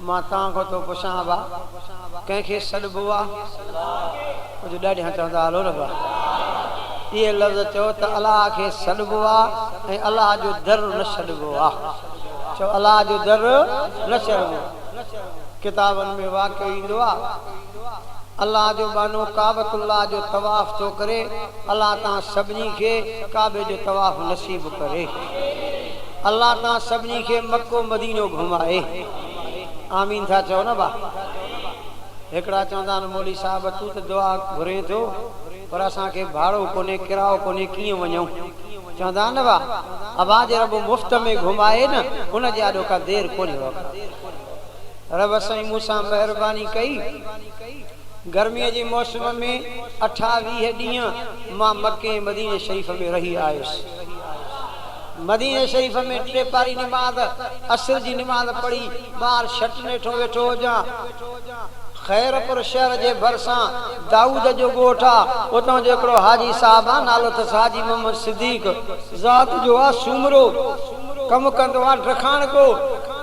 مان توهان کان ٿو پڇان ابا، ڪنهن کي سڏبو آ؟ ڪجهه ڏاڍيان چوندا هلو نه ڀا. اهي لفظ چئو ته الله کي سڏبو آ ۽ الله جو در نه ڇڏبو آ. چئو الله جو در نه ڇڏبو. ڪتابن ۾ واقعو ايندو آ، الله جو ٻانهو ڪعبة الله جو طواف ٿو ڪري، الله توهان سڀني کي ڪعبي جو طواف نصيب ڪري. الله توهان سڀني کي مڪو مدينو گهمائي. آمين ٿا چئو نه ڀا. هڪڙا چوندا آهن مولوي صاحب تون ته دعا گهرين ٿو پر اسان کي ڀاڙو ڪونهي ڪرايو ڪونهي ڪيئن وڃون. چوندا آهن نه ڀا. ابا جي رب مفت ۾ گهمائي نه ان جي آڏو ڪا دير ڪونهي وقت. رب سائين مون سان مهرباني ڪئي. گرميء جي موسم ۾ 28 ڏينهن مان مڪي ۽ مديني شريف ۾ رهي آيس. مديني شريف ۾ ٽيپاري نماز، عصر جي نماز پڙهي ٻاهر ڇٽ نيٺو ويٺو هجان. خيرپور شهر جي ڀرسان دائود جو ڳوٺ آ، اتان جو هڪڙو حاجي صاحب آ، نالو اٿس حاجي محمد صديق، ذات جو آ سومرو، ڪم ڪندو آ ڊکاڻڪو.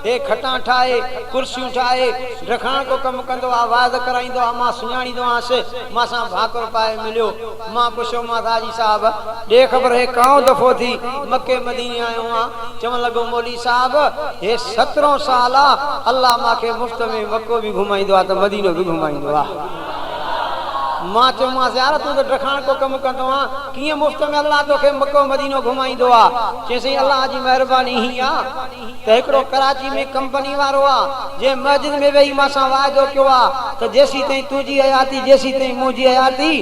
هي کٽان ٺاهي، ڪرسيون ٺاهي، ڊکاڻڪو ڪم ڪندو آ، وعظ ڪرائيندو آ، مان سڃاڻيندو آهيانس، مان سان ڀاڪر پائي مليو، مان پڇيومانس حاجي صاحب! ڏي خبر هي ڪائون دفعو ٿي مڪي مديني آيو آن؟ چوڻ لڳو مولوي صاحب! هي سترهون سال آ، الله مان کي مفت ۾ مڪو به گهمائيندو آ ته مدينو به گهمائيندو آ. مان چيومانس يار تون ته ڊکاڻڪو ڪم ڪندو آن، ڪيئن مفت ۾ الله توکي مڪو مدينو گهمائيندو آ؟ چيائين سائين الله جي مهرباني هي آ. ته هڪڙو ڪراچي ۾ ڪمپني وارو آ، جنهن مسجد ۾ ويهي مان سان واعدو ڪيو آ ته جيسيتائين تنهنجي حياتي جيسيتائين منهنجي حياتي،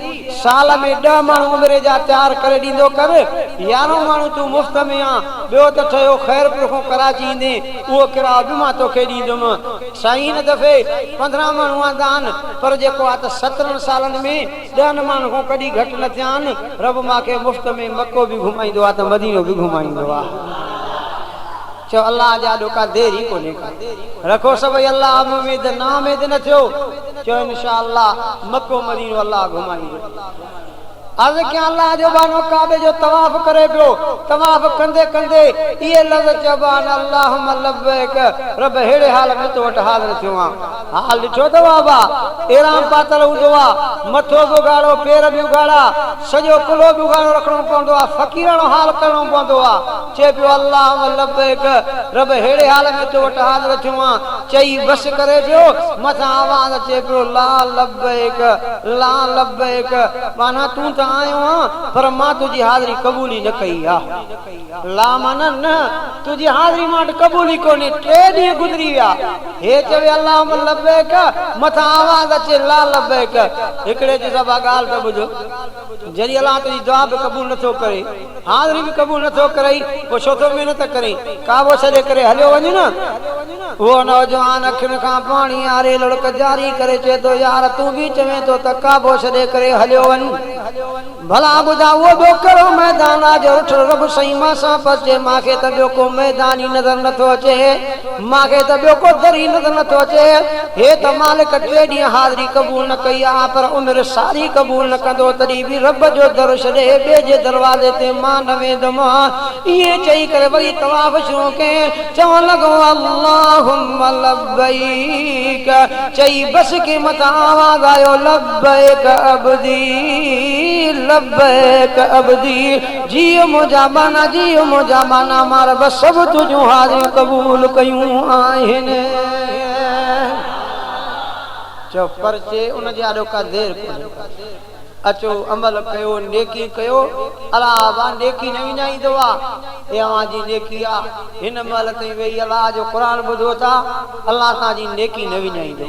سال ۾ ڏهه ماڻهو عمري جا تيار ڪري ڏيندو ڪر، يارهون ماڻهو تون مفت ۾ آن، ٻيو ته ٺهيو خيرپور کان ڪراچي ايندين، اهو ڪرايو به مان توکي ڏيندم. سائين هن دفعي 15 ماڻهو آندا آهن، پر جيڪو آ ته 17 سالن ۾ ڏهن ماڻهن کان ڪڏهن گهٽ نه ٿيا آهن، رب مان کي مفت ۾ مڪو به گهمائيندو آ ته مدينو به گهمائيندو آ. چئو الله جي آڏو ڪا دير ئي ڪونهي ڪا. رکو سڀئي الله ۾ اميد، نااميد نه ٿيو. چئو انشاء الله مڪو مدينو الله گهمائيندو. عرض ڪيان الله جو ٻانهو ڪعبي جو طواف ڪري پيو، طواف ڪندي ڪندي اهي لفظ چئبا آهن اللهم لبيڪ رب ههڙي حال ۾ تو وٽ حاضر ٿيو آهيان. حال ڏٺو اٿو بابا احرام پاتل هوندو آ، مٿو به اگهاڙو پير به اگهاڙا، سڄو ڪلهو به اگهاڙو رکڻو پوندو آ، فقيراڻو حال ڪرڻو پوندو آ. چئي پيو اللهم لبيڪ، رب ههڙي حال ۾ تو وٽ حاضر ٿيو آن، چئي بس ڪري پيو، مٿان آواز اچي پيو لا لبيڪ، لا لبيڪ، معنيٰ تون ته آيو آن، پر مان تنهنجي حاضري قبول ئي نه ڪئي آ. لا معنيٰ نه، تنهنجي حاضري مان وٽ قبول ئي ڪونهي، ٽي ڏينهن گذري ويا، هي چوي اللهم لبيڪ، مٿان آواز اچي لا لبيڪ، هڪڙي چيس ابا ڳالهه ته ٻڌ، جڏهن الله تنهنجي دعا به قبول نٿو ڪري، حاضري به قبول نٿو ڪرئي، پوء ڇو ٿو محنت ڪرين؟ ڪعبو ڇڏي ڪري هليو وڃ نه. اهو نوجوان اکين کان پاڻي آري لڙڪ جاري ڪري چئي ٿو، يار تون به چوين ٿو ته ڪعبو ڇڏي ڪري هليو وڃ. ڀلا ٻڌاء اهو ٻيو ڪهڙو ميدان آ جو رٺل رب سائين مان سان پرچي، مان کي ته ٻيو ڪو ميدان ئي نظر نٿو اچي، مان کي ته ٻيو ڪو در ئي نظر نٿو اچي. هي ته مالڪ ٽي ڏينهن حاضري قبول نه ڪئي آ، پر عمر ساري قبول نه ڪندو، تڏهن به رب جو در ڇڏي ٻئي جي دروازي تي مان نه ويندم. ائين چئي ڪري وري طواف شروع ڪيائين. چوڻ لڳو، اللهم لبيڪ چئي بس ڪي مٿان آواز آيو، لبيڪ عبدي، لبيڪ عبدي، جيء منهنجا ٻانها، جيء منهنجا ٻانها، مان رب سڀ تنهنجون حاضريون قبول ڪيون آهن. چئو پرچي ان جي آڏو ڪا دير ڪونهي. اچو عمل ڪيو نيڪي ڪيو الله ابا نيڪي نه وڃائيندو آ هي اوهان جي نيڪي آ هن مهل تائين ويهي الله جو قرآن ٻڌو ٿا الله توهان جي نيڪي نه وڃائيندو.